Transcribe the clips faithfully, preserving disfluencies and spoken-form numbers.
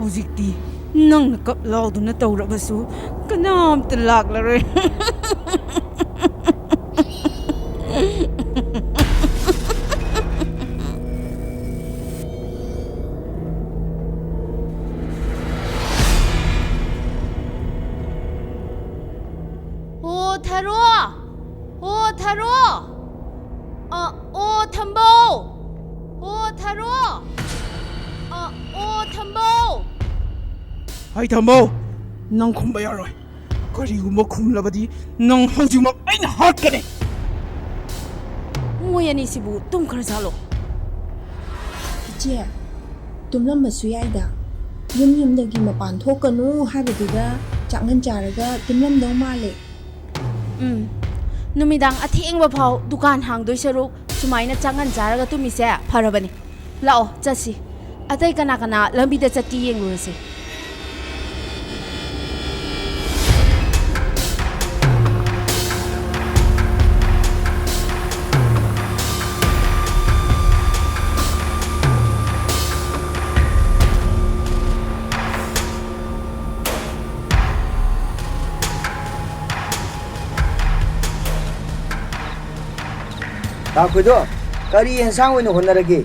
ꯍꯧꯖꯤꯛꯇꯤ ꯅꯪꯅ ꯀꯞ ꯂꯥꯎꯗꯨꯅ ꯇꯧꯔꯕꯁꯨ ꯀꯅꯥꯝꯇ ꯂꯥꯛꯂꯔꯣꯏ꯫ ꯑꯣ ꯊꯔꯣ! ꯑꯣ ꯊꯔꯣ! ꯑ, ꯑꯣ ꯊꯝꯕꯧ! ꯑꯣ ꯊꯔꯣ! ꯑ, ꯑꯣ ꯊꯝꯕꯧ! ꯍꯩ ꯊꯝꯕꯧ! ꯅꯪ ꯈꯨꯝꯕ ꯌꯥꯔꯣꯏ꯫ ꯀꯔꯤꯒꯨꯝꯕ ꯈꯨꯝꯂꯕꯗꯤ ꯅꯪ ꯍꯧꯖꯤꯛꯃꯛ ꯑꯩꯅ ꯍꯥꯠꯀꯅꯤ꯫ ꯃꯣꯏ ꯑꯅꯤꯁꯤꯕꯨ ꯇꯨꯝꯈ꯭ꯔꯖꯥꯠꯂꯣ? ꯏꯆꯦ, ꯇꯨꯝꯂꯝꯕꯁꯨ ꯌꯥꯏꯗ꯫ ꯌꯨꯝ ꯌꯨꯝꯗꯒꯤ ꯃꯄꯥꯟ ꯊꯣꯛꯀꯅꯨ ꯍꯥꯏꯕꯗꯨꯗ ꯆꯥꯛꯉꯟ ꯆꯥꯔꯒ ꯇꯨꯝꯂꯝꯗꯧ ꯃꯥꯜꯂꯦ꯫ ꯎꯝ, ꯅꯨꯃꯤꯗꯥꯡ ꯑꯊꯦꯡꯕ ꯐꯥꯎ ꯗꯨꯀꯥꯟ ꯍꯥꯡꯗꯣꯏ ꯁꯔꯨꯛ ꯁꯨꯃꯥꯏꯅ ꯆꯥꯛꯉꯟ ꯆꯥꯔꯒ ꯇꯨꯝꯃꯤꯁꯦ ꯐꯔꯕꯅꯤ꯫ ꯂꯥꯛꯑꯣ, ꯆꯠꯁꯤ꯫ ꯑꯇꯩ ꯀꯅꯥ ꯀꯅꯥ ꯂꯝꯕꯤꯗ ꯆꯠꯀꯦ ꯌꯦꯡꯂꯨꯔꯁꯦ꯫ ꯇꯥꯈꯣꯏꯗꯣ, ꯀꯔꯤ ꯌꯦꯟꯁꯥꯡ ꯑꯣꯏꯅ ꯍꯣꯠꯅꯔꯒꯦ?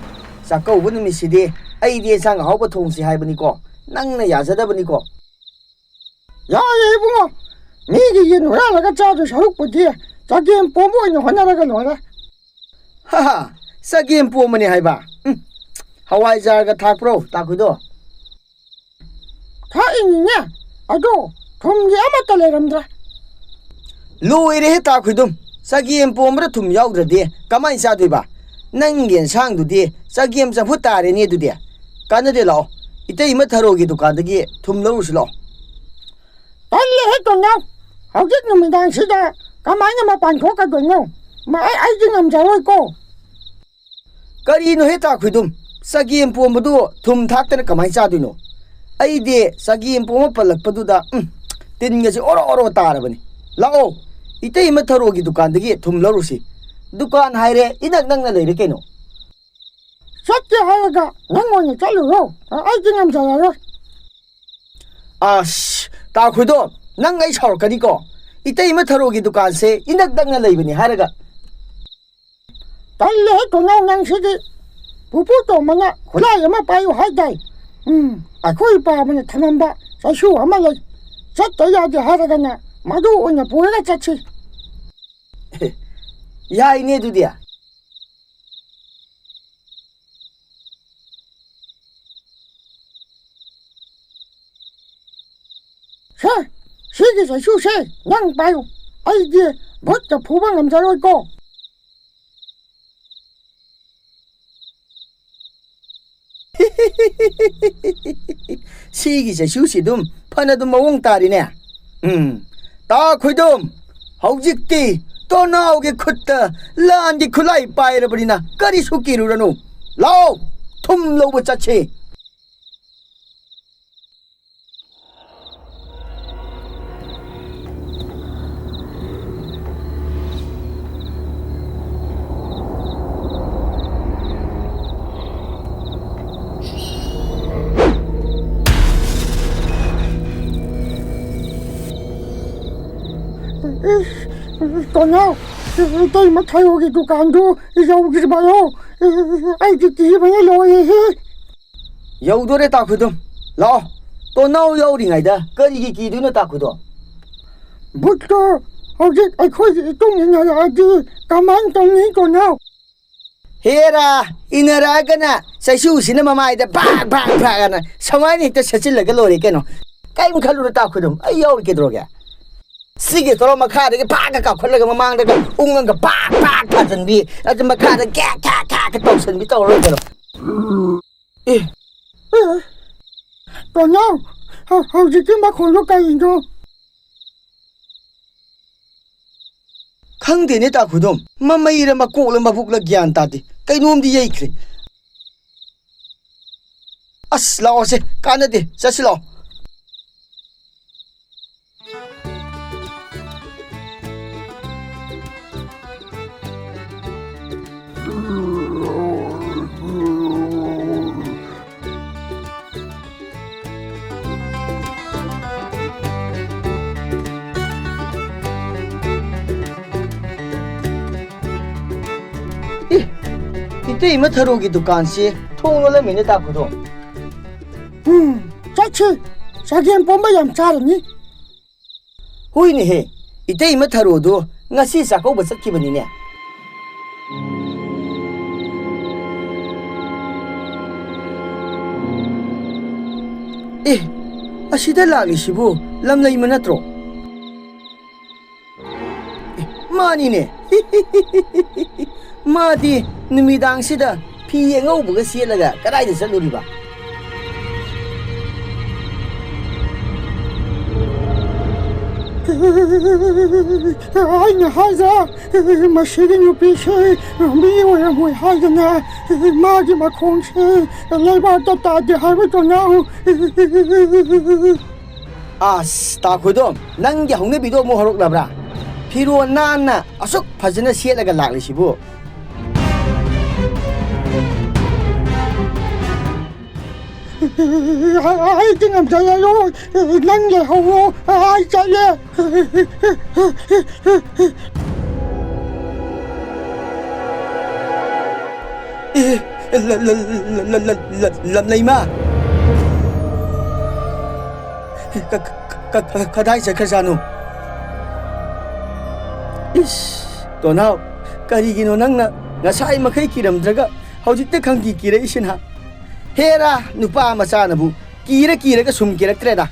ꯆꯥꯛꯀꯧꯕ ꯅꯨꯃꯤꯠꯁꯤꯗꯤ ꯑꯩꯗꯤ ꯌꯦꯟꯁꯥꯡ ꯑꯍꯥꯎꯕ ꯊꯣꯡꯁꯤ ꯍꯥꯏꯕꯅꯤꯀꯣ, ꯅꯪꯅ ꯌꯥꯖꯗꯕꯅꯤꯀꯣ꯫ ꯌꯥꯏꯌꯦ ꯏꯕꯨꯡꯉꯣ, ꯃꯤꯒꯤ ꯌꯦꯟ ꯍꯨꯔꯥꯜꯂꯒ ꯆꯥꯗꯣꯏ ꯁꯔꯨꯛꯄꯨꯗꯤ ꯆꯒꯦꯝ ꯄꯣꯝꯕ ꯑꯣꯏꯅ ꯍꯣꯠꯅꯔꯒ ꯂꯣꯏꯔꯦ꯫ ꯍꯥ ꯍꯥ, ꯆꯒꯦꯝ ꯄꯣꯝꯕꯅꯤ ꯍꯥꯏꯕ? ꯎꯝ, ꯍꯋꯥꯏꯖꯥꯔꯒ ꯊꯥꯛꯄ꯭ꯔꯣ, ꯇꯥꯈꯣꯏꯗꯣ? ꯊꯥꯛꯏꯅꯤꯅꯦ, ꯑꯗꯣ ꯊꯨꯝꯗꯤ ꯑꯃꯠꯇ ꯂꯩꯔꯝꯗ꯭ꯔꯦ꯫ ꯂꯣꯏꯔꯦꯍꯦ ꯇꯥ ꯈꯨꯏꯗꯨꯝ, ꯆꯒꯦꯝ ꯄꯣꯝꯕꯗ ꯊꯨꯝ ꯌꯥꯎꯗ꯭ꯔꯗꯤ ꯀꯃꯥꯏꯅ ꯆꯥꯗꯣꯏꯕ? ꯅꯪꯒꯤ ꯑꯦꯟꯁꯥꯡꯗꯨꯗꯤ ꯆꯒꯦꯝ ꯆꯝꯐꯨꯠ ꯇꯥꯔꯦꯅꯦ ꯑꯗꯨꯗꯤ꯫ ꯀꯥꯟꯅꯗꯦ, ꯂꯥꯛꯑꯣ, ꯏꯇꯩꯃ ꯊꯔꯣꯒꯤ ꯗꯨꯀꯥꯟꯗꯒꯤ ꯊꯨꯝ ꯂꯧꯔꯨꯁꯤ ꯂꯥꯛꯑꯣ꯫ ꯇꯜꯂꯦꯍꯦ ꯇꯣꯟꯅꯥꯎ, ꯍꯧꯖꯤꯛ ꯅꯨꯃꯤꯗꯥꯡꯁꯤꯗ ꯀꯃꯥꯏꯅ ꯃꯄꯥꯟ ꯊꯣꯛꯀꯗꯣꯏꯅꯣ? ꯃ-, ꯑꯩ, ꯑꯩꯗꯤ ꯉꯝꯖꯔꯣꯏꯀꯣ꯫ ꯀꯔꯤꯅꯣꯍꯦ ꯇꯥ ꯈꯨꯏꯗꯨꯝ? ꯆꯒꯦꯝ ꯄꯣꯝꯕꯗꯨ ꯊꯨꯝ ꯊꯥꯛꯇꯅ ꯀꯃꯥꯏꯅ ꯆꯥꯗꯣꯏꯅꯣ? ꯑꯩꯗꯤ ꯆꯒꯦꯝ ꯄꯣꯝꯕ ꯄꯜꯂꯛꯄꯗꯨꯗ, ꯎꯝ, ꯇꯤꯟꯒꯁꯦ ꯑꯣꯔꯣ ꯑꯣꯔꯣ ꯇꯥꯔꯕꯅꯤ꯫ ꯂꯥꯛꯑꯣ, ꯏꯇꯩꯃ ꯊꯔꯣꯒꯤ ꯗꯨꯀꯥꯟꯗꯒꯤ ꯊꯨꯝ ꯂꯧꯔꯨꯁꯤ꯫ ꯗꯨꯀꯥꯟ ꯍꯥꯏꯔꯦ, ꯏꯅꯛ ꯅꯛꯅ ꯂꯩꯔꯦ ꯀꯩꯅꯣ꯫ ꯆꯠꯀꯦ ꯍꯥꯏꯔꯒ ꯅꯪ ꯑꯣꯏꯅ ꯆꯠꯂꯨꯔꯣ꯫ ꯑ, ꯑꯩꯗꯤ ꯉꯝꯖꯔꯔꯣꯏ꯫ ꯑꯁ, ꯇꯥ ꯈꯣꯏꯗꯣ, ꯅꯪ ꯑꯩ ꯁꯥꯎꯔꯛꯀꯅꯤꯀꯣ꯫ ꯏꯇꯩꯃ ꯊꯔꯣꯒꯤ ꯗꯨꯀꯥꯟꯁꯦ ꯏꯅꯛ ꯅꯛꯅ ꯂꯩꯕꯅꯤ ꯍꯥꯏꯔꯒ꯫ ꯇꯜꯂꯦꯍꯦ ꯇꯣꯅꯥꯎ ꯅꯪꯁꯤꯗꯤ꯫ ꯄꯨꯄꯨ ꯇꯣꯝꯕꯅ ꯈꯨꯠꯂꯥꯏ ꯑꯃ ꯄꯥꯏꯌꯨ ꯍꯥꯏꯗꯥꯏ? ꯎꯝ, ꯑꯩꯈꯣꯏ ꯏꯄꯥꯕꯅ ꯊꯝꯃꯝꯕ ꯆꯩꯁꯨ ꯑꯃ ꯂꯩ꯫ ꯆꯠꯇ ꯌꯥꯗꯦ ꯍꯥꯏꯔꯒꯅ ꯃꯗꯨ ꯑꯣꯏꯅ ꯄꯨꯔꯒ ꯆꯠꯁꯤ꯫ ꯌꯥꯏꯅꯦ ꯑꯗꯨꯗꯤ꯫ ꯁꯦ, ꯁꯤꯒꯤ ꯆꯩꯁꯨꯁꯦ ꯅꯪ ꯄꯥꯏꯌꯨ꯫ ꯑꯩꯗꯤ ꯚꯨꯠꯀ ꯐꯨꯕ ꯉꯝꯖꯔꯣꯏꯀꯣ꯫ ꯁꯤꯒꯤ ꯆꯩꯁꯨꯁꯤ ꯑꯗꯨꯝ ꯐꯅ ꯑꯗꯨꯝ ꯃꯑꯣꯡ ꯇꯥꯔꯤꯅꯦ꯫ ꯎꯝ, ꯇꯥ ꯈꯣꯏꯗꯨꯝ, ꯍꯧꯖꯤꯛꯇꯤ ꯇꯣꯅꯥꯎꯒꯤ ꯈꯨꯠꯇ ꯂꯥꯟꯒꯤ ꯈꯨꯠꯂꯥꯏ ꯄꯥꯏꯔꯕꯅꯤꯅ ꯀꯔꯤꯁꯨ ꯀꯤꯔꯨꯔꯅꯨ꯫ ꯂꯥꯎ, ꯊꯨꯝ ꯂꯧꯕ ꯆꯠꯁꯤ꯫ ꯇꯣꯅꯥꯎ, ꯏꯇꯩꯃ ꯊꯔꯣꯒꯤ ꯗꯨꯀꯥꯟꯗꯨ ꯌꯧꯗ꯭ꯔꯤꯕꯔꯣ? ꯑꯩꯗꯤ ꯀꯤꯕꯅ ꯂꯣꯏꯔꯦꯍꯦ꯫ ꯌꯧꯗꯣꯔꯦ ꯇꯥ ꯈꯨꯗꯨꯝ꯫ ꯂꯥꯛꯑꯣ꯫ ꯇꯣꯅꯥꯎ ꯌꯧꯔꯤꯉꯩꯗ ꯀꯔꯤꯒꯤ ꯀꯤꯗꯣꯏꯅꯣ ꯇꯥ ꯈꯨꯗꯣ? ꯚꯨꯠꯇꯣ ꯍꯧꯖꯤꯛ ꯑꯩꯈꯣꯏꯒꯤ ꯏꯇꯨꯡ ꯏꯟꯅꯔꯛꯑꯗꯤ ꯀꯃꯥꯏꯅ ꯇꯧꯅꯤ ꯇꯣꯅꯥꯎ? ꯍꯦꯔꯥ, ꯏꯟꯅꯔꯛꯑꯒꯅ ꯆꯩꯁꯨꯁꯤꯅ ꯃꯃꯥꯏꯗ ꯚꯥꯛ, ꯚꯥꯛ, ꯚꯥꯛ ꯑꯅ ꯁꯨꯃꯥꯏꯅ ꯍꯦꯛꯇ ꯁꯦꯠꯆꯤꯜꯂꯒ ꯂꯣꯏꯔꯦ ꯀꯩꯅꯣ꯫ ꯀꯔꯤꯝ ꯈꯜꯂꯨꯅꯨ ꯇꯥ ꯈꯨꯗꯨꯝ, ꯑꯩ ꯌꯥꯎꯔꯤ ꯀꯩꯗꯧꯔꯒꯦ? ꯁꯤꯒꯤ ꯊꯣꯔꯣ ꯃꯈꯥꯗꯒꯤ ꯐꯥꯛꯀ ꯀꯥꯎꯈꯠꯂꯒ ꯃꯃꯥꯡꯗꯒ ꯎꯪꯉꯒ ꯄꯥꯛ ꯄꯥꯛ ꯊꯥꯖꯟꯕꯤ, ꯑꯗꯨ ꯃꯈꯥꯗ ꯀꯦꯛ ꯀꯦꯛ ꯀꯦꯛ ꯀ ꯇꯧꯁꯟꯕꯤ ꯇꯧꯔ ꯂꯣꯏꯔꯦ ꯀꯩꯅꯣ꯫ ꯑꯦ꯫ ꯇꯣꯅꯥꯎ, ꯍꯧ-, ꯍꯧꯖꯤꯛꯀꯤ ꯃꯈꯣꯟꯗꯣ ꯀꯔꯤꯅꯣ? ꯈꯪꯗꯦꯅꯦ ꯇꯥ ꯈꯨꯗꯣꯝ, ꯃꯃꯩꯔ ꯃꯀꯣꯛꯂ ꯃꯕꯨꯛꯂ ꯒ꯭ꯌꯥꯟ ꯇꯥꯗꯦ, ꯀꯩꯅꯣꯝꯗꯤ ꯌꯩꯈ꯭ꯔꯦ꯫ ꯑꯁ, ꯂꯥꯛꯑꯣꯁꯦ, ꯀꯥꯟꯅꯗꯦ, ꯆꯠꯁꯤ ꯂꯥꯛꯑꯣ꯫ ꯑꯦ, ꯏꯇꯩꯃ ꯊꯔꯣꯒꯤ ꯗꯨꯀꯥꯟꯁꯤ ꯊꯣꯡ ꯂꯣꯜꯂꯝꯃꯤꯅꯦ, ꯇꯥ ꯈꯨꯗꯣ꯫ ꯎꯝ, ꯆꯠꯁꯤ꯫ ꯆꯒꯦꯝ ꯄꯣꯝꯕ ꯌꯥꯝ ꯆꯥꯔꯅꯤ꯫ ꯍꯣꯏꯅꯦꯍꯦ, ꯏꯇꯩꯃ ꯊꯔꯣꯗꯣ ꯉꯁꯤ ꯆꯥꯛꯀꯧꯕ ꯆꯠꯈꯤꯕꯅꯤꯅꯦ꯫ ꯑꯦ, ꯑꯁꯤꯗ ꯂꯥꯛꯂꯤꯁꯤꯕꯨ ꯂꯝꯂꯩꯃ ꯅꯠꯇ꯭ꯔꯣ? ꯑꯦ, ꯃꯥꯅꯤꯅꯦ꯫ ꯃꯥꯗꯤ ꯅꯨꯃꯤꯗꯥꯡꯁꯤꯗ ꯐꯤ ꯑꯉꯧꯕꯒ ꯁꯦꯠꯂꯒ ꯀꯗꯥꯏꯗ ꯆꯠꯂꯨꯔꯤꯕ? ꯑꯩꯅ ꯍꯥꯏꯗ꯭ꯔꯥ, ꯃꯁꯤꯒꯤ ꯅꯨꯄꯤꯁꯤ ꯃꯤ ꯑꯣꯏꯔꯝꯃꯣꯏ ꯍꯥꯏꯗꯅ, ꯃꯥꯒꯤ ꯃꯈꯣꯡꯁꯤ ꯂꯩꯕꯥꯛꯇ ꯇꯥꯗꯦ ꯍꯥꯏꯕ ꯇꯣꯅꯥꯎ꯫ ꯑꯁ, ꯇꯥ ꯈꯣꯏꯗꯣꯝ, ꯅꯪꯒꯤ ꯍꯧꯅꯕꯤꯗꯣ ꯑꯃꯨꯛ ꯍꯧꯔꯛꯂꯕ꯭ꯔꯥ? ꯐꯤꯔꯣꯜ ꯅꯥꯟꯅ ꯑꯁꯨꯛ ꯐꯖꯅ ꯁꯦꯠꯂꯒ ꯂꯥꯛꯂꯤꯁꯤꯕꯨ? ꯑꯩꯗꯤ ꯉꯝꯖꯔꯔꯣꯏ, ꯅꯪ ꯂꯩꯍꯧꯔꯣ, ꯑꯩ ꯆꯠꯂꯦ꯫ ꯑꯦ, ꯂ-, ꯂ-, ꯂ-, ꯂ-, ꯂ-, ꯂ-, ꯂ-, ꯂꯝꯂꯩꯃ! ꯀ-, ꯀ-, ꯀ-, ꯀ-, ꯀꯗꯥꯏ ꯆꯠꯈ꯭ꯔꯖꯥꯠꯅꯣ? ꯏꯁ, ꯇꯣꯅꯥꯎ, ꯀꯔꯤꯒꯤꯅꯣ ꯅꯪꯅ ꯉꯁꯥꯏ ꯃꯈꯩ ꯀꯤꯔꯝꯗ꯭ꯔꯒ ꯍꯧꯖꯤꯛꯇ ꯈꯪꯀꯤ ꯀꯤꯔꯛꯏꯁꯤꯅ? ꯍꯦꯔꯥ, ꯅꯨꯄꯥ ꯃꯆꯥꯅꯕꯨ ꯀꯤꯔ ꯀꯤꯔꯒ ꯁꯨꯝ ꯀꯤꯔꯛꯇ꯭ꯔꯦꯗ꯫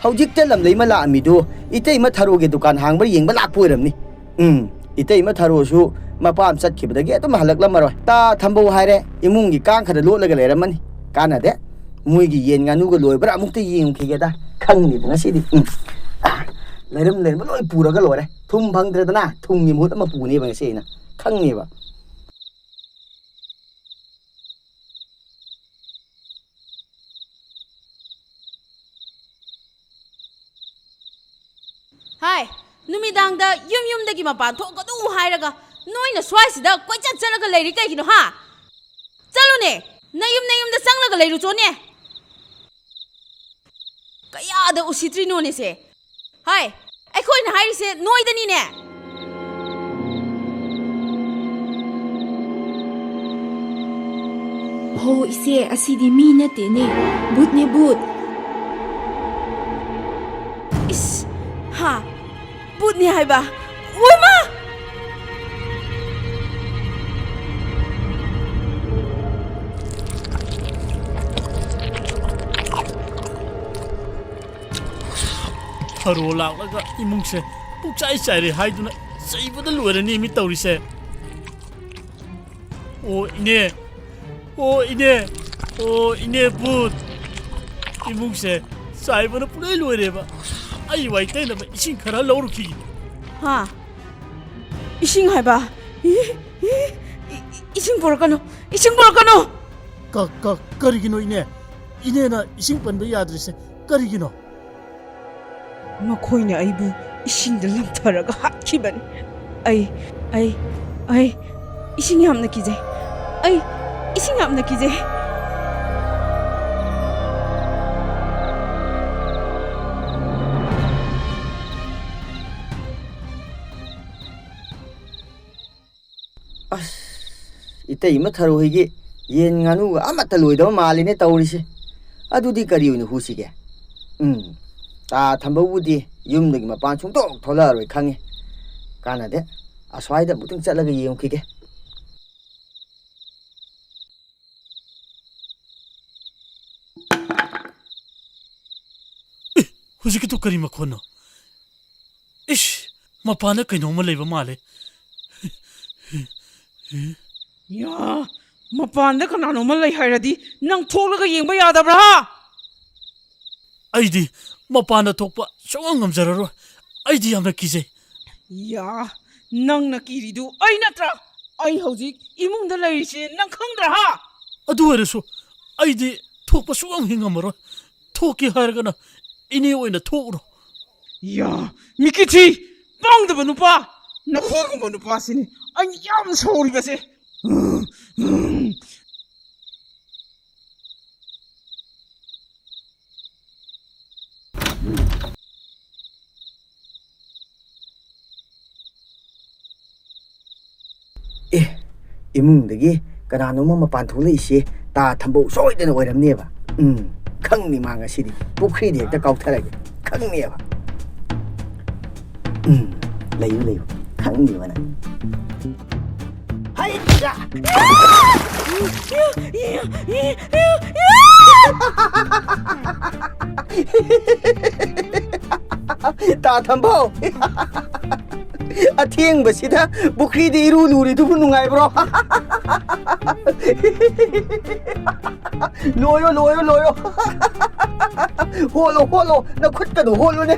ꯍꯧꯖꯤꯛꯇ ꯂꯝꯂꯩꯃ ꯂꯥꯛꯑꯝꯃꯤꯗꯨ ꯏꯇꯩꯃ ꯊꯔꯣꯒꯤ ꯗꯨꯀꯥꯟ ꯍꯥꯡꯕ꯭ꯔꯥ ꯌꯦꯡꯕ ꯂꯥꯛꯄ ꯑꯣꯏꯔꯝꯅꯤ꯫ ꯎꯝ, ꯏꯇꯩꯃ ꯊꯔꯣꯁꯨ ꯃꯄꯥꯝ ꯆꯠꯈꯤꯕꯗꯒꯤ ꯑꯗꯨꯝ ꯍꯜꯂꯛꯂꯝꯃꯔꯣꯏ꯫ ꯇꯥ ꯊꯝꯕꯧ ꯍꯥꯏꯔꯦ, ꯏꯃꯨꯡꯒꯤ ꯀꯥꯡ ꯈꯔ ꯂꯣꯠꯂꯒ ꯂꯩꯔꯝꯃꯅꯤ꯫ ꯀꯥꯟꯅꯗꯦ꯫ ꯃꯣꯏꯒꯤ ꯌꯦꯟ ꯉꯥꯅꯨꯒ ꯂꯣꯏꯕ꯭ꯔꯥ ꯑꯃꯨꯛꯇ ꯌꯦꯡꯉꯨꯈꯤꯒꯦꯗ꯫ ꯈꯪꯅꯤꯕ ꯉꯁꯤꯗꯤ꯫ ꯎꯝ꯫ ꯑ, ꯂꯩꯔꯝ ꯂꯩꯔꯝꯕ ꯂꯣꯏ ꯄꯨꯔꯒ ꯂꯣꯏꯔꯦ꯫ ꯊꯨꯝ ꯐꯪꯗ꯭ꯔꯦꯗꯅ, ꯊꯨꯝꯒꯤ ꯃꯍꯨꯠ ꯑꯃ ꯄꯨꯅꯦꯕ ꯉꯁꯤ ꯑꯩꯅ꯫ ꯈꯪꯅꯦꯕ꯫ ꯍꯥꯏ, ꯅꯨꯃꯤꯗꯥꯡꯗ ꯌꯨꯝ ꯌꯨꯝꯗꯒꯤ ꯃꯄꯥꯟ ꯊꯣꯛꯀꯅꯨ ꯍꯥꯏꯔꯒ ꯅꯣꯏꯅ ꯁ꯭ꯋꯥꯏꯁꯤꯗ ꯀꯣꯏꯆꯠ ꯆꯠꯂꯒ ꯂꯩꯔꯤ ꯀꯩꯒꯤꯅꯣ, ꯍꯥ? ꯆꯠꯂꯨꯅꯦ, ꯅꯌꯨꯝ ꯅꯌꯨꯝꯗ ꯆꯪꯂꯒ ꯂꯩꯔꯨꯆꯣꯅꯦ꯫ ꯀꯌꯥꯗ ꯎꯁꯤꯠꯇ꯭ꯔꯤꯅꯣꯅꯦ ꯁꯦ꯫ ꯍꯥꯏ, ꯑꯩꯈꯣꯏꯅ ꯍꯥꯏꯔꯤꯁꯦ ꯅꯣꯏꯗꯅꯤꯅꯦ꯫ ꯍꯣ, ꯏꯆꯦ, ꯑꯁꯤꯗꯤ ꯃꯤ ꯅꯠꯇꯦꯅꯦ, ꯚꯨꯠꯅꯦ, ꯚꯨꯠ꯫ ꯏꯁ! ꯍꯥ? ꯚꯨꯠꯅꯦ ꯍꯥꯏꯕ? ꯑꯣꯏꯃꯥ! ꯊꯔꯣ ꯂꯥꯛꯂꯒ ꯏꯃꯨꯡꯁꯦ ꯄꯨꯛꯆꯥꯏ ꯆꯥꯏꯔꯦ ꯍꯥꯏꯗꯨꯅ ꯆꯩꯕꯗ ꯂꯣꯏꯔꯅꯤ ꯃꯤ ꯇꯧꯔꯤꯁꯦ꯫ ꯑꯣ ꯏꯅꯦ, ꯑꯣ ꯏꯅꯦ, ꯑꯣ ꯏꯅꯦ ꯚꯨꯠ, ꯏꯃꯨꯡꯁꯦ ꯆꯥꯏꯕꯅ ꯄꯨꯡꯂꯣꯏ ꯂꯣꯏꯔꯦꯕ꯫ ꯑꯩ ꯋꯥꯏ ꯇꯩꯅꯕ ꯏꯁꯤꯡ ꯈꯔ ꯂꯧꯔꯨꯈꯤꯒꯦ꯫ ꯍꯥ? ꯏꯁꯤꯡ ꯍꯥꯏꯕ? ꯏ-, ꯏ-, ꯏ-, ꯏꯁꯤꯡ ꯄꯨꯔꯛꯀꯅꯨ, ꯏꯁꯤꯡ ꯄꯨꯔꯛꯀꯅꯨ! ꯀ-, ꯀ-, ꯀꯔꯤꯒꯤꯅꯣ ꯏꯅꯦ? ꯏꯅꯦꯅ ꯏꯁꯤꯡ ꯄꯟꯕ ꯌꯥꯗ꯭ꯔꯤꯁꯦ ꯀꯔꯤꯒꯤꯅꯣ? ꯃꯈꯣꯏꯅ ꯑꯩꯕꯨ ꯏꯁꯤꯡꯗ ꯂꯪꯊꯔꯒ ꯍꯥꯠꯈꯤꯕꯅꯤ꯫ ꯑꯩ, ꯑꯩ, ꯑꯩ ꯏꯁꯤꯡ ꯌꯥꯝꯅ ꯀꯤꯖꯩ꯫ ꯑꯩ ꯏꯁꯤꯡ ꯌꯥꯝꯅ ꯀꯤꯖꯩ꯫ ꯑꯁ, ꯏꯇꯩꯃ ꯊꯔꯣꯏꯒꯤ ꯌꯦꯟ ꯉꯥꯅꯨꯒ ꯑꯃꯠꯇ ꯂꯣꯏꯗꯕ ꯃꯥꯜꯂꯤꯅꯦ ꯇꯧꯔꯤꯁꯦ꯫ ꯑꯗꯨꯗꯤ ꯀꯔꯤ ꯑꯣꯏꯅ ꯍꯨꯁꯤꯒꯦ? ꯎꯝ, ꯆꯥ ꯊꯝꯕꯕꯨꯗꯤ ꯌꯨꯝꯗꯒꯤ ꯃꯄꯥꯟ ꯁꯨꯡꯊꯣꯛ ꯊꯣꯛꯂꯛꯑꯔꯣꯏ ꯈꯪꯉꯤ꯫ ꯀꯥꯟꯅꯗꯦ, ꯑꯁ꯭ꯋꯥꯏꯗ ꯑꯃꯨꯛꯇꯪ ꯆꯠꯂꯒ ꯌꯦꯡꯉꯨꯈꯤꯒꯦ꯫ ꯑꯦ, ꯍꯧꯖꯤꯛꯀꯤꯗꯨ ꯀꯔꯤ ꯃꯈꯣꯟꯅꯣ? ꯏꯁ, ꯃꯄꯥꯟꯗ ꯀꯩꯅꯣꯝꯃ ꯂꯩꯕ ꯃꯥꯜꯂꯦ꯫ ꯌꯥ, ꯃꯄꯥꯟꯗ ꯀꯅꯥꯅꯣꯝꯃ ꯂꯩ ꯍꯥꯏꯔꯗꯤ ꯅꯪ ꯊꯣꯛꯂꯒ ꯌꯦꯡꯕ ꯌꯥꯗꯕ꯭ꯔꯥ? ꯑꯩꯗꯤ ꯃꯄꯥꯟꯗ ꯊꯣꯛꯄ ꯁꯨꯡꯉꯝ ꯉꯝꯖꯔꯔꯣꯏ꯫ ꯑꯩꯗꯤ ꯌꯥꯝꯅ ꯀꯤꯖꯩ꯫ ꯌꯥ, ꯅꯪꯅ ꯀꯤꯔꯤꯗꯨ ꯑꯩ ꯅꯠꯇ꯭ꯔꯥ? ꯑꯩ ꯍꯧꯖꯤꯛ ꯏꯃꯨꯡꯗ ꯂꯩꯔꯤꯁꯦ ꯅꯪ ꯈꯪꯗ꯭ꯔꯥ, ꯍꯥ? ꯑꯗꯨ ꯑꯣꯏꯔꯁꯨ ꯑꯩꯗꯤ ꯊꯣꯛꯄ ꯁꯨꯡꯉꯝ ꯍꯦꯛ ꯉꯝꯃꯔꯣꯏ꯫ ꯊꯣꯛꯀꯦ ꯍꯥꯏꯔꯒꯅ ꯏꯅꯦ ꯑꯣꯏꯅ ꯊꯣꯛꯎꯔꯣ꯫ ꯌꯥ, ꯃꯤꯀꯤꯊꯤ! ꯄꯪꯗꯕ ꯅꯨꯄꯥ! ꯅꯈꯣꯏꯒꯨꯝꯕ ꯅꯨꯄꯥꯁꯤꯅꯤ ꯑꯩ ꯌꯥꯝ ꯁꯥꯎꯔꯤꯕꯁꯦ꯫ ꯑꯦ, ꯏꯃꯨꯡꯗꯒꯤ ꯀꯅꯥꯅꯣꯝꯃ ꯃꯄꯥꯟ ꯊꯣꯛꯂꯛꯏꯁꯦ ꯇꯥ ꯊꯝꯕꯧ ꯁꯣꯏꯗꯅ ꯑꯣꯏꯔꯝꯅꯦꯕ꯫ ꯎꯝ, ꯈꯪꯅꯤ ꯃꯥ ꯉꯁꯤꯗꯤ꯫ ꯄꯨꯈ꯭ꯔꯤꯗ ꯍꯦꯛꯇ ꯀꯥꯎꯊꯔꯒꯦ꯫ ꯈꯪꯅꯦꯕ꯫ ꯎꯝ, ꯂꯩꯌꯨ, ꯂꯩꯌꯨ꯫ ꯈꯪꯅꯦꯕ ꯅꯪ꯫ ꯍꯩ! ꯇꯥ ꯊꯝꯕꯧ! ꯑꯊꯦꯡꯕꯁꯤꯗ ꯄꯨꯈ꯭ꯔꯤꯗ ꯏꯔꯨ ꯂꯨꯔꯤꯗꯨꯕꯨ ꯅꯨꯡꯉꯥꯏꯕ꯭ꯔꯣ? ꯂꯣꯏꯌꯣ, ꯂꯣꯏꯌꯣ, ꯂꯣꯏꯌꯣ꯫ ꯍꯣꯠꯂꯣ, ꯍꯣꯠꯂꯣ, ꯅꯈꯨꯠꯀꯗꯣ ꯍꯣꯠꯂꯨꯅꯦ꯫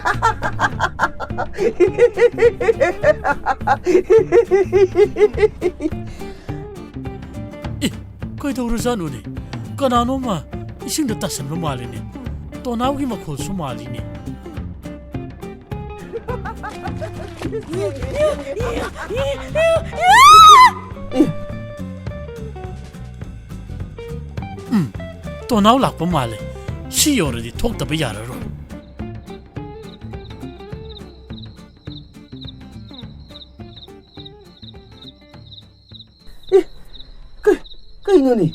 ꯏ, ꯀꯩꯗꯧꯔꯖꯥꯠꯅꯣꯅꯦ? ꯀꯅꯥꯅꯣꯝꯃ ꯏꯁꯤꯡꯗ ꯇꯥꯁꯟꯕ ꯃꯥꯜꯂꯤꯅꯦ꯫ ꯇꯣꯅꯥꯎꯒꯤ ꯃꯈꯣꯜꯁꯨ ꯃꯥꯜꯂꯤꯅꯦ꯫ ꯎꯝ, ꯇꯣꯅꯥꯎ ꯂꯥꯛꯄ ꯃꯥꯜꯂꯦ꯫ ꯁꯤ ꯌꯧꯔꯗꯤ ꯊꯣꯛꯇꯕ ꯌꯥꯔꯔꯣꯏ꯫ ꯑꯦ, ꯀ-, ꯀꯩꯅꯣꯅꯦ?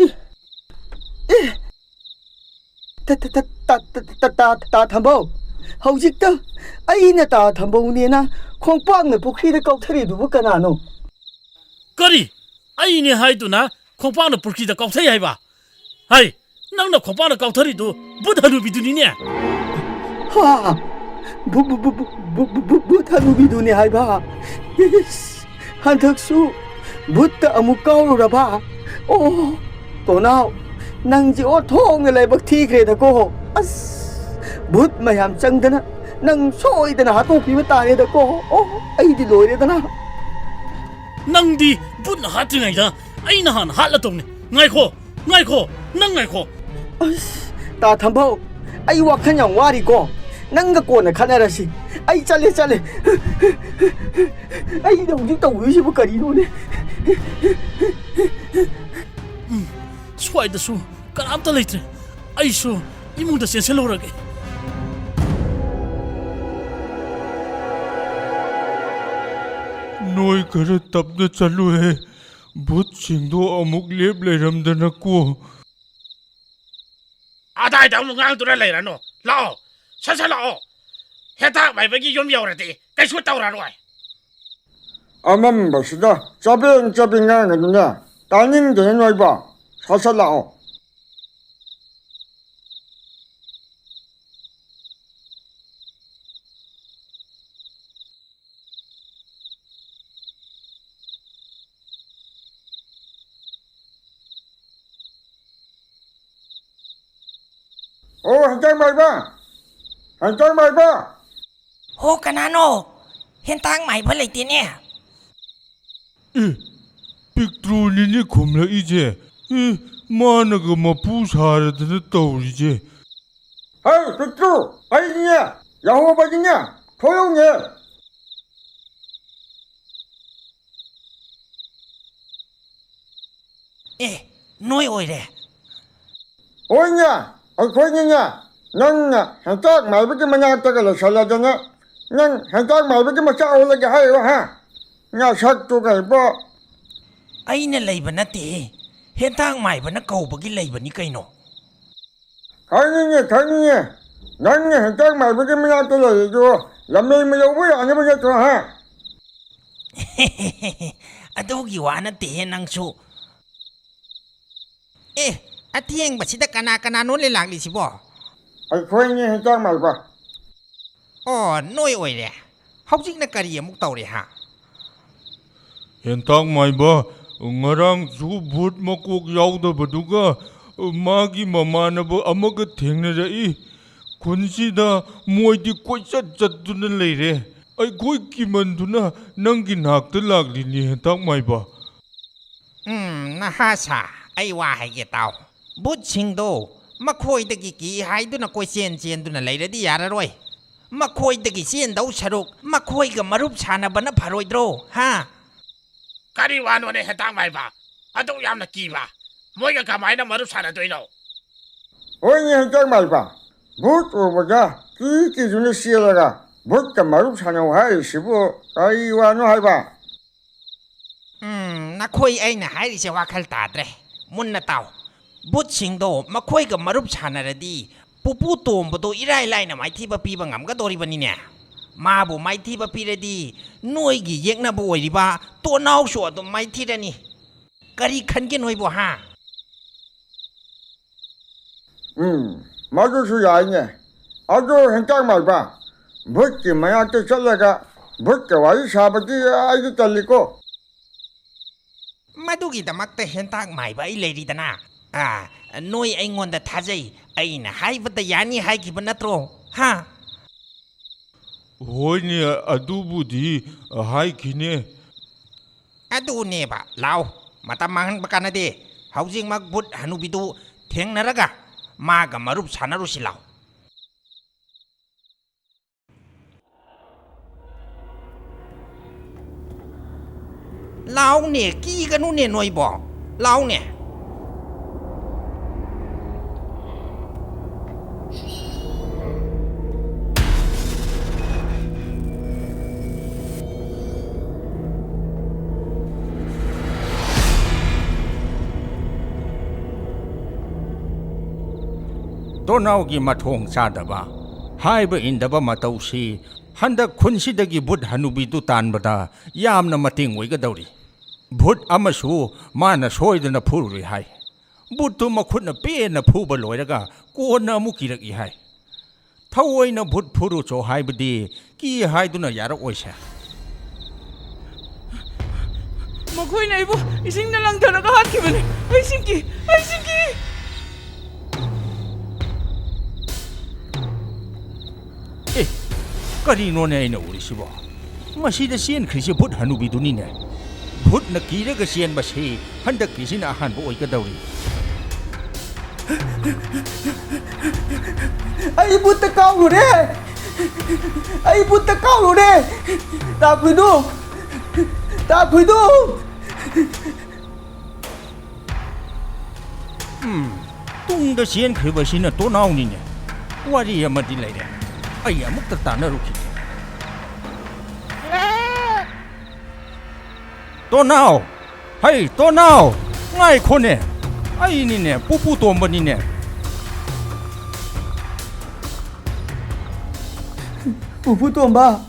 ꯑꯦ, ꯑꯦ, ꯇ-, ꯇ-, ꯇ-, ꯇ-, ꯇ-, ꯇ-, ꯇ-, ꯇꯥ ꯊꯝꯕꯧ, ꯍꯧꯖꯤꯛꯇ ꯑꯩꯅ ꯇꯥ ꯊꯝꯕꯧꯅꯦꯅ ꯈꯣꯡꯄꯥꯛꯅ ꯄꯨꯈ꯭ꯔꯤꯗ ꯀꯥꯎꯊꯔꯤꯗꯨꯕꯨ ꯀꯅꯥꯅꯣ? ꯀꯔꯤ? ꯑꯩꯅꯦ ꯍꯥꯏꯗꯨꯅ ꯈꯣꯡꯄꯥꯛꯅ ꯄꯨꯈ꯭ꯔꯤꯗ ꯀꯥꯎꯊꯩ ꯍꯥꯏꯕ? ꯍꯩ, ꯅꯪꯅ ꯈꯣꯡꯄꯥꯛꯅ ꯀꯥꯎꯊꯔꯤꯗꯨ ꯚꯨꯠ ꯍꯅꯨꯕꯤꯗꯨꯅꯤꯅꯦ꯫ ꯍꯥ? ꯚꯨ-, ꯚꯨ-, ꯚꯨ-, ꯚꯨ-, ꯚꯨ-, ꯚꯨ-, ꯚꯨ-, ꯚꯨꯠ ꯍꯅꯨꯕꯤꯗꯨꯅꯤ ꯍꯥꯏꯕ? ꯏꯁ, ꯍꯟꯗꯛꯁꯨ ꯚꯨꯠꯇ ꯑꯃꯨꯛ ꯀꯥꯎꯔꯨꯔꯕ? ꯑꯣ, ꯇꯣꯅꯥꯎ, ꯅꯪꯁꯦ ꯑꯣꯟꯊꯣꯛꯅ ꯂꯥꯏꯕꯛ ꯊꯤꯈ꯭ꯔꯦꯗꯀꯣ꯫ ꯑꯁ, ꯚꯨꯠ ꯃꯌꯥꯝ ꯆꯪꯗꯅ ꯅꯪ ꯁꯣꯏꯗꯅ ꯍꯥꯠꯇꯣꯛꯄꯤꯕ ꯇꯥꯔꯦꯗꯀꯣ꯫ ꯑꯣ, ꯑꯩꯗꯤ ꯂꯣꯏꯔꯦꯗꯅ꯫ ꯅꯪꯗꯤ ꯚꯨꯠꯅ ꯍꯥꯠꯇ꯭ꯔꯤꯉꯩꯗ ꯑꯩꯅ ꯍꯥꯟꯅ ꯍꯥꯠꯂꯗꯧꯅꯤ꯫ ꯉꯥꯏꯈꯣ, ꯉꯥꯏꯈꯣ, ꯅꯪ ꯉꯥꯏꯈꯣ꯫ ꯑꯁ, ꯇꯥ ꯊꯝꯕꯧ, ꯑꯩ ꯋꯥꯈꯜ ꯌꯥꯝ ꯋꯥꯔꯤꯀꯣ꯫ ꯅꯪꯒ ꯀꯣꯟꯅ ꯈꯟꯅꯔꯁꯤ꯫ ꯑꯩ ꯆꯠꯂꯦ, ꯆꯠꯂꯦ꯫ ꯑꯩꯅ ꯍꯧꯖꯤꯛ ꯇꯧꯗꯣꯏꯁꯤꯕꯨ ꯀꯔꯤꯅꯣꯅꯦ? ꯎꯝ, ꯁ꯭ꯋꯥꯏꯗꯁꯨ ꯀꯅꯥꯝꯇ ꯂꯩꯇ꯭ꯔꯦ꯫ ꯑꯩꯁꯨ ꯏꯃꯨꯡꯗ ꯆꯦꯟꯁꯤꯜꯂꯨꯔꯒꯦ꯫ ꯅꯣꯏ ꯈꯔ ꯇꯞꯅ ꯆꯠꯂꯨꯍꯦ꯫ ꯚꯨꯠꯁꯤꯡꯗꯣ ꯑꯃꯨꯛ ꯂꯦꯞ ꯂꯩꯔꯝꯗꯅꯀꯣ꯫ ꯑꯗꯥꯏꯗ ꯑꯃꯨꯛ ꯉꯥꯡꯗꯨꯅ ꯂꯩꯔꯅꯨ꯫ ꯂꯥꯛꯑꯣ, ꯁꯠ ꯁꯠ ꯂꯥꯛꯑꯣ꯫ ꯍꯦꯟꯇꯥꯛ ꯃꯥꯏꯕꯒꯤ ꯌꯨꯝ ꯌꯧꯔꯗꯤ ꯀꯩꯁꯨ ꯇꯧꯔꯔꯣꯏ꯫ ꯑꯃꯝꯕꯁꯤꯗ ꯆꯕꯦꯡ ꯆꯕꯦꯡ ꯉꯥꯡꯒꯅꯨꯅꯦ꯫ ꯇꯥꯅꯤꯡꯗꯦꯅꯦ ꯅꯣꯏꯕꯣ꯫ ꯁꯠ ꯁꯠ ꯂꯥꯛꯑꯣ꯫ ꯑꯣ, ꯍꯦꯟꯇꯥꯛ ꯃꯥꯏꯕ! ꯍꯦꯟꯇꯥꯛ ꯃꯥꯏꯕ! ꯍꯣ, ꯀꯅꯥꯅꯣ? ꯍꯦꯟꯇꯥꯛ ꯃꯥꯏꯕ ꯂꯩꯇꯦꯅꯦ꯫ ꯑꯦ, ꯄꯤꯛꯇ꯭ꯔꯨꯅꯤꯅꯦ ꯈꯨꯝꯂꯛꯏꯁꯦ꯫ ꯑꯦ, ꯃꯥꯅꯒ ꯃꯄꯨ ꯁꯥꯔꯗꯅ ꯇꯧꯔꯤꯁꯦ꯫ ꯍꯩ, ꯄꯤꯛꯇ꯭ꯔꯨ, ꯑꯩꯅꯦ, ꯌꯥꯍꯧꯕꯒꯤꯅꯦ, ꯊꯣꯛꯂꯛꯎꯅꯦ꯫ ꯑꯦ, ꯅꯣꯏ ꯑꯣꯏꯔꯦ꯫ ꯍꯣꯏꯅꯦ, ꯑꯩꯈꯣꯏꯅꯤꯅꯦ꯫ ꯅꯪꯅ ꯍꯦꯟꯇꯥꯛ ꯃꯥꯏꯕꯒꯤ ꯃꯅꯥꯛꯇꯒ ꯂꯩꯁꯜꯂꯗꯅ, ꯅꯪ ꯍꯦꯟꯇꯥꯛ ꯃꯥꯏꯕꯒꯤ ꯃꯆꯥ ꯑꯣꯜꯂꯒꯦ ꯍꯥꯏꯔꯣ, ꯍꯥ? ꯅꯁꯛꯇꯨꯒ ꯏꯕꯣ! ꯑꯩꯅ ꯂꯩꯕ ꯅꯠꯇꯦꯍꯦ, ꯍꯦꯟꯇꯥꯛ ꯃꯥꯏꯕꯅ ꯀꯧꯕꯒꯤ ꯂꯩꯕꯅꯤ ꯀꯩꯅꯣ꯫ ꯈꯪꯉꯤꯅꯦ, ꯈꯪꯉꯤꯅꯦ꯫ ꯅꯪꯅ ꯍꯦꯟꯇꯥꯛ ꯃꯥꯏꯕꯒꯤ ꯃꯅꯥꯛꯇ ꯂꯩꯔꯤꯗꯣ ꯂꯝꯃꯩ ꯃꯌꯧꯕ ꯌꯥꯅꯕ ꯅꯠꯇ꯭ꯔꯣ, ꯍꯥ? ꯑꯗꯨꯒꯤ ꯋꯥ ꯅꯠꯇꯦꯍꯦ ꯅꯪꯁꯨ꯫ ꯑꯦ, ꯑꯊꯦꯡꯕꯁꯤꯗ ꯀꯅꯥ ꯀꯅꯥꯅꯣꯅꯦ ꯂꯥꯛꯂꯤꯁꯤꯕꯣ? ꯑꯩꯈꯣꯏꯅꯦ ꯍꯦꯟꯇꯥꯛ ꯃꯥꯏꯕ꯫ ꯑꯣ, ꯅꯣꯏ ꯑꯣꯏꯔꯦ꯫ ꯍꯧꯖꯤꯛꯅ ꯀꯔꯤ ꯑꯃꯨꯛ ꯇꯧꯔꯦ, ꯍꯥ? ꯍꯦꯟꯇꯥꯛ ꯃꯥꯏꯕ, ꯉꯔꯥꯡꯁꯨ ꯚꯨꯠ ꯃꯀꯣꯛ ꯌꯥꯎꯗꯕꯗꯨꯒ ꯃꯥꯒꯤ ꯃꯃꯥꯟꯅꯕ ꯑꯃꯒ ꯊꯦꯡꯅꯔꯛꯏ꯫ ꯈꯨꯟꯁꯤꯗ ꯃꯣꯏꯗꯤ ꯀꯣꯏꯆꯠ ꯆꯠꯇꯨꯅ ꯂꯩꯔꯦ꯫ ꯑꯩꯈꯣꯏ ꯀꯤꯃꯟꯗꯨꯅ ꯅꯪꯒꯤ ꯅꯥꯛꯇ ꯂꯥꯛꯂꯤꯅꯤ, ꯍꯦꯟꯇꯥꯛ ꯃꯥꯏꯕ꯫ ꯎꯝ, ꯅꯍꯥ ꯁꯥ, ꯑꯩ ꯋꯥ ꯍꯥꯏꯒꯦ ꯇꯥꯎ꯫ ꯚꯨꯠꯁꯤꯡꯗꯣ ꯃꯈꯣꯏꯗꯒꯤ ꯀꯤ ꯍꯥꯏꯗꯨꯅ ꯀꯣꯏꯆꯦꯟ ꯆꯦꯟꯗꯨꯅ ꯂꯩꯔꯗꯤ ꯌꯥꯔꯔꯣꯏ꯫ ꯃꯈꯣꯏꯗꯒꯤ ꯆꯦꯟꯗꯧ ꯁꯔꯨꯛ ꯃꯈꯣꯏꯒ ꯃꯔꯨꯞ ꯁꯥꯟꯅꯕꯅ ꯐꯔꯣꯏꯗ꯭ꯔꯣ, ꯍꯥ? ꯀꯔꯤ ꯋꯥꯅꯣꯅꯦ, ꯍꯦꯟꯇꯥꯛ ꯃꯥꯏꯕ? ꯑꯗꯨꯛ ꯌꯥꯝꯅ ꯀꯤꯕ? ꯃꯣꯏꯒ ꯀꯃꯥꯏꯅ ꯃꯔꯨꯞ ꯁꯥꯟꯅꯗꯣꯏꯅꯣ? ꯍꯣꯏꯅꯦ, ꯍꯦꯟꯇꯥꯛ ꯃꯥꯏꯕ꯫ ꯚꯨꯠ ꯎꯕꯗ ꯀꯤ ꯀꯤꯗꯨꯅ ꯆꯦꯜꯂꯒ ꯚꯨꯠꯀ ꯃꯔꯨꯞ ꯁꯥꯟꯅꯧ ꯍꯥꯏꯔꯤꯁꯤꯕꯨ ꯀꯔꯤ ꯋꯥꯅꯣ ꯍꯥꯏꯕ? ꯎꯝ, ꯅꯈꯣꯏ ꯑꯩꯅ ꯍꯥꯏꯔꯤꯁꯦ ꯋꯥꯈꯜ ꯇꯥꯗ꯭ꯔꯦ꯫ ꯃꯨꯟꯅ ꯇꯥꯎ꯫ ꯚꯨꯠꯁꯤꯡꯗꯣ ꯃꯈꯣꯏꯒ ꯃꯔꯨꯞ ꯁꯥꯟꯅꯔꯗꯤ ꯄꯨꯄꯨ ꯇꯣꯝꯕꯗꯣ ꯏꯔꯥꯏ ꯂꯥꯏꯅ ꯃꯥꯏꯊꯤꯕ ꯄꯤꯕ ꯉꯝꯒꯗꯧꯔꯤꯕꯅꯤꯅꯦ꯫ ꯃꯥꯕꯨ ꯃꯥꯏꯊꯤꯕ ꯄꯤꯔꯗꯤ ꯅꯣꯏꯒꯤ ꯌꯦꯛꯅꯕ ꯑꯣꯏꯔꯤꯕ ꯇꯣꯅꯥꯎꯁꯨ ꯑꯗꯨꯝ ꯃꯥꯏꯊꯤꯔꯅꯤ꯫ ꯀꯔꯤ ꯈꯟꯒꯦ ꯅꯣꯏꯕꯨ, ꯍꯥ? ꯎꯝ, ꯃꯗꯨꯁꯨ ꯌꯥꯏꯅꯦ꯫ ꯑꯗꯣ ꯍꯦꯟꯇꯥꯛ ꯃꯥꯏꯕ, ꯚꯨꯠꯀꯤ ꯃꯅꯥꯛꯇ ꯆꯠꯂꯒ ꯚꯨꯠꯀ ꯋꯥꯔꯤ ꯁꯥꯕꯗꯤ ꯑꯩꯗꯤ ꯇꯜꯂꯤꯀꯣ꯫ ꯃꯗꯨꯒꯤꯗꯃꯛꯇ ꯍꯦꯟꯇꯥꯛ ꯃꯥꯏꯕ ꯑꯩ ꯂꯩꯔꯤꯗꯅ꯫ ꯑꯥ, ꯅꯣꯏ ꯑꯩꯉꯣꯟꯗ ꯊꯥꯖꯩ, ꯑꯩꯅ ꯍꯥꯏꯕꯗ ꯌꯥꯅꯤ ꯍꯥꯏꯈꯤꯕ ꯅꯠꯇ꯭ꯔꯣ? ꯍꯥ? ꯍꯣꯏꯅꯦ, ꯑꯗꯨꯕꯨꯗꯤ ꯍꯥꯏꯈꯤꯅꯦ꯫ ꯑꯗꯨꯅꯦꯕ, ꯂꯥꯎ, ꯃꯇꯝ ꯃꯥꯡꯍꯟꯕ ꯀꯥꯟꯅꯗꯦ꯫ ꯍꯧꯖꯤꯛꯃꯛ ꯚꯨꯠ ꯍꯅꯨꯕꯤꯗꯨ ꯊꯦꯡꯅꯔꯒ ꯃꯥꯒ ꯃꯔꯨꯞ ꯁꯥꯟꯅꯔꯨꯁꯤ ꯂꯥꯎ꯫ ꯂꯥꯎꯅꯦ, ꯀꯤꯒꯅꯨꯅꯦ ꯅꯣꯏꯕꯣ꯫ ꯂꯥꯎꯅꯦ꯫ ꯇꯣꯅꯥꯎꯒꯤ ꯃꯊꯣꯡ ꯆꯥꯗꯕ, ꯍꯥꯏꯕ ꯏꯟꯗꯕ ꯃꯇꯧꯁꯤ ꯍꯟꯗꯛ ꯈꯨꯟꯁꯤꯗꯒꯤ ꯚꯨꯠ ꯍꯅꯨꯕꯤꯗꯨ ꯇꯥꯟꯕꯗ ꯌꯥꯝꯅ ꯃꯇꯦꯡ ꯑꯣꯏꯒꯗꯧꯔꯤ꯫ ꯚꯨꯠ ꯑꯃꯁꯨ ꯃꯥꯅ ꯁꯣꯏꯗꯅ ꯐꯨꯔꯨꯔꯦ ꯍꯥꯏ꯫ ꯚꯨꯠꯇꯨ ꯃꯈꯨꯠꯅ ꯄꯦꯟꯅ ꯐꯨꯕ ꯂꯣꯏꯔꯒ ꯀꯣꯟꯅ ꯑꯃꯨꯛ ꯀꯤꯔꯛꯏ ꯍꯥꯏ꯫ ꯊꯑꯣꯏꯅ ꯚꯨꯠ ꯐꯨꯔꯨꯆꯣ ꯍꯥꯏꯕꯗꯤ ꯀꯤ ꯍꯥꯏꯗꯨꯅ ꯌꯥꯔꯛꯑꯣꯏꯁꯦ꯫ ꯃꯈꯣꯏꯅ ꯑꯩꯕꯨ ꯏꯁꯤꯡꯗ ꯂꯪꯊꯔꯒ ꯍꯥꯠꯈꯤꯕꯅꯤ꯫ ꯑꯩ ꯁꯤꯈꯤ, ꯑꯩ ꯁꯤꯈꯤ꯫ ꯑꯦ, ꯀꯔꯤꯅꯣꯅꯦ ꯑꯩꯅ ꯎꯔꯤꯁꯤꯕꯣ? ꯃꯁꯤꯗ ꯆꯦꯟꯈ꯭ꯔꯤꯁꯦ ꯚꯨꯠ ꯍꯅꯨꯕꯤꯗꯨꯅꯤꯅꯦ꯫ ꯚꯨꯠꯅ ꯀꯤꯔꯒ ꯆꯦꯟꯕꯁꯤ ꯍꯟꯗꯛꯀꯤꯁꯤꯅ ꯑꯍꯥꯟꯕ ꯑꯣꯏꯒꯗꯧꯔꯤ꯫ ꯑꯩ ꯚꯨꯠꯇ ꯀꯥꯎꯔꯨꯔꯦ! ꯑꯩ ꯚꯨꯠꯇ ꯀꯥꯎꯔꯨꯔꯦ! ꯇꯥ ꯈꯨꯏꯗꯨ! ꯇꯥ ꯈꯨꯏꯗꯨ! ꯎꯝ, ꯇꯨꯡꯗ ꯆꯦꯟꯈ꯭ꯔꯤꯕꯁꯤꯅ ꯇꯣꯅꯥꯎꯅꯤꯅꯦ꯫ ꯋꯥꯔꯤ ꯑꯃꯗꯤ ꯂꯩꯔꯦ꯫ ꯑꯩ ꯑꯃꯨꯛꯇ ꯇꯥꯟꯅꯔꯨꯈꯤꯒꯦ꯫ ꯇꯣꯅꯥꯎ! ꯍꯩ, ꯇꯣꯅꯥꯎ! ꯉꯥꯏꯈꯣꯅꯦ! ꯑꯩꯅꯤꯅꯦ, ꯄꯨꯄꯨ ꯇꯣꯝꯕꯅꯤꯅꯦ꯫ ꯄꯨꯄꯨ ꯇꯣꯝꯕ,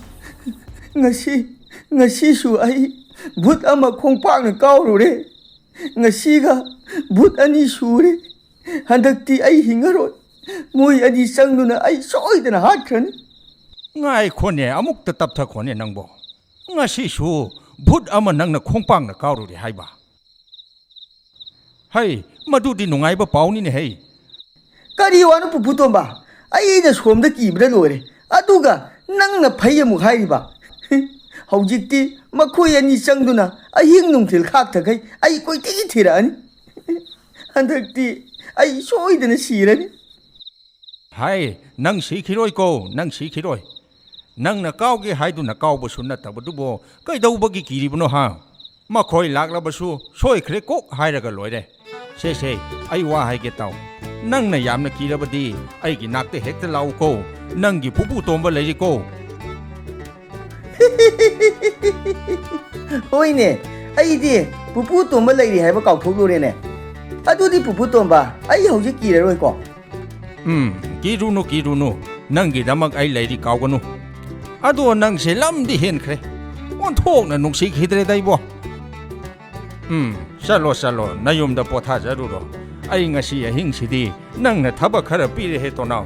ꯉꯁꯤ, ꯉꯁꯤꯁꯨ ꯑꯩ ꯚꯨꯠ ꯑꯃ ꯈꯣꯡꯄꯥꯛꯅ ꯀꯥꯎꯔꯨꯔꯦ꯫ ꯉꯁꯤꯒ ꯚꯨꯠ ꯑꯅꯤ ꯁꯨꯔꯦ꯫ ꯍꯟꯗꯛꯇꯤ ꯑꯩ ꯍꯤꯡꯉꯔꯣꯏ꯫ ꯃꯣꯏ ꯑꯅꯤ ꯆꯪꯗꯨꯅ ꯑꯩ ꯁꯣꯏꯗꯅ ꯍꯥꯠꯈ꯭ꯔꯅꯤ꯫ ꯉꯥꯏꯈꯣꯅꯦ, ꯑꯃꯨꯛꯇ ꯇꯞꯊꯈꯣꯅꯦ ꯅꯪꯕꯣ꯫ ꯉꯁꯤꯁꯨ ꯚꯨꯠ ꯑꯃ ꯅꯪꯅ ꯈꯣꯡꯄꯥꯛꯅ ꯀꯥꯎꯔꯨꯔꯦ ꯍꯥꯏꯕ? ꯍꯩ, ꯃꯗꯨꯗꯤ ꯅꯨꯡꯉꯥꯏꯕ ꯄꯥꯎꯅꯤꯅꯦ ꯍꯩ꯫ ꯀꯔꯤ ꯋꯥꯅꯣ ꯄꯨꯄꯨ ꯇꯣꯝꯕ? ꯑꯩꯅ ꯁꯣꯝꯗ ꯀꯤꯕꯗ ꯂꯣꯏꯔꯦ꯫ ꯑꯗꯨꯒ ꯅꯪꯅ ꯐꯩ ꯑꯃꯨꯛ ꯍꯥꯏꯔꯤꯕ? ꯍꯧꯖꯤꯛꯇꯤ ꯃꯈꯣꯏ ꯑꯅꯤ ꯆꯪꯗꯨꯅ ꯑꯍꯤꯡ ꯅꯨꯡꯊꯤꯜ ꯈꯥꯛꯊꯈꯩ ꯑꯩ ꯀꯣꯏꯊꯤ ꯊꯤꯔꯛꯑꯅꯤ꯫ ꯍꯟꯗꯛꯇꯤ ꯑꯩ ꯁꯣꯏꯗꯅ ꯁꯤꯔꯅꯤ꯫ ꯍꯥꯏ, ꯅꯪ ꯁꯤꯈꯤꯔꯣꯏꯀꯣ, ꯅꯪ ꯁꯤꯈꯤꯔꯣꯏ꯫ ꯅꯪꯅ ꯀꯥꯎꯒꯦ ꯍꯥꯏꯗꯨꯅ ꯀꯥꯎꯕꯁꯨ ꯅꯠꯇꯕꯗꯨꯕꯨ ꯀꯩꯗꯧꯕꯒꯤ ꯀꯤꯔꯤꯕꯅꯣ ꯍꯥ? ꯃꯈꯣꯏ ꯂꯥꯛꯂꯕꯁꯨ ꯁꯣꯏꯈ꯭ꯔꯦ ꯀꯣꯛ ꯍꯥꯏꯔꯒ ꯂꯣꯏꯔꯦ꯫ ꯁꯦ ꯁꯦ, ꯑꯩ ꯋꯥ ꯍꯥꯏꯒꯦ ꯇꯥꯎ꯫ ꯅꯪꯅ ꯌꯥꯝꯅ ꯀꯤꯔꯕꯗꯤ ꯑꯩꯒꯤ ꯅꯥꯛꯇ ꯍꯦꯛꯇ ꯂꯥꯛꯎꯀꯣ꯫ ꯅꯪꯒꯤ ꯄꯨꯄꯨ ꯇꯣꯝꯕ ꯂꯩꯔꯤꯀꯣ꯫ ꯍꯣꯏꯅꯦ, ꯑꯩꯗꯤ ꯄꯨꯄꯨ ꯇꯣꯝꯕ ꯂꯩꯔꯤ ꯍꯥꯏꯕ ꯀꯥꯎꯊꯣꯛꯂꯨꯔꯦꯅꯦ꯫ ꯑꯗꯨꯗꯤ ꯄꯨꯄꯨ ꯇꯣꯝꯕ, ꯑꯩ ꯍꯧꯖꯤꯛ ꯀꯤꯔꯔꯣꯏꯀꯣ꯫ ꯎꯝ, ꯀꯤꯔꯨꯅꯨ, ꯀꯤꯔꯨꯅꯨ꯫ ꯅꯪꯒꯤꯗꯃꯛ ꯑꯩ ꯂꯩꯔꯤ, ꯀꯥꯎꯒꯅꯨ꯫ ꯑꯗꯣ ꯅꯪꯁꯦ ꯂꯝꯗꯤ ꯍꯦꯟꯈ꯭ꯔꯦ꯫ ꯑꯣꯟꯊꯣꯛꯅ ꯅꯨꯡꯁꯤꯈꯤꯗ꯭ꯔꯦꯗ ꯑꯩꯕꯣ꯫ ꯎꯝ, ꯆꯠꯂꯣ, ꯆꯠꯂꯣ, ꯅꯌꯨꯝꯗ ꯄꯣꯊꯥꯖꯔꯨꯔꯣ꯫ ꯑꯩ ꯉꯁꯤ ꯑꯍꯤꯡꯁꯤꯗꯤ ꯅꯪꯅ ꯊꯕꯛ ꯈꯔ ꯄꯤꯔꯦꯍꯦ, ꯇꯣꯅꯥꯎ꯫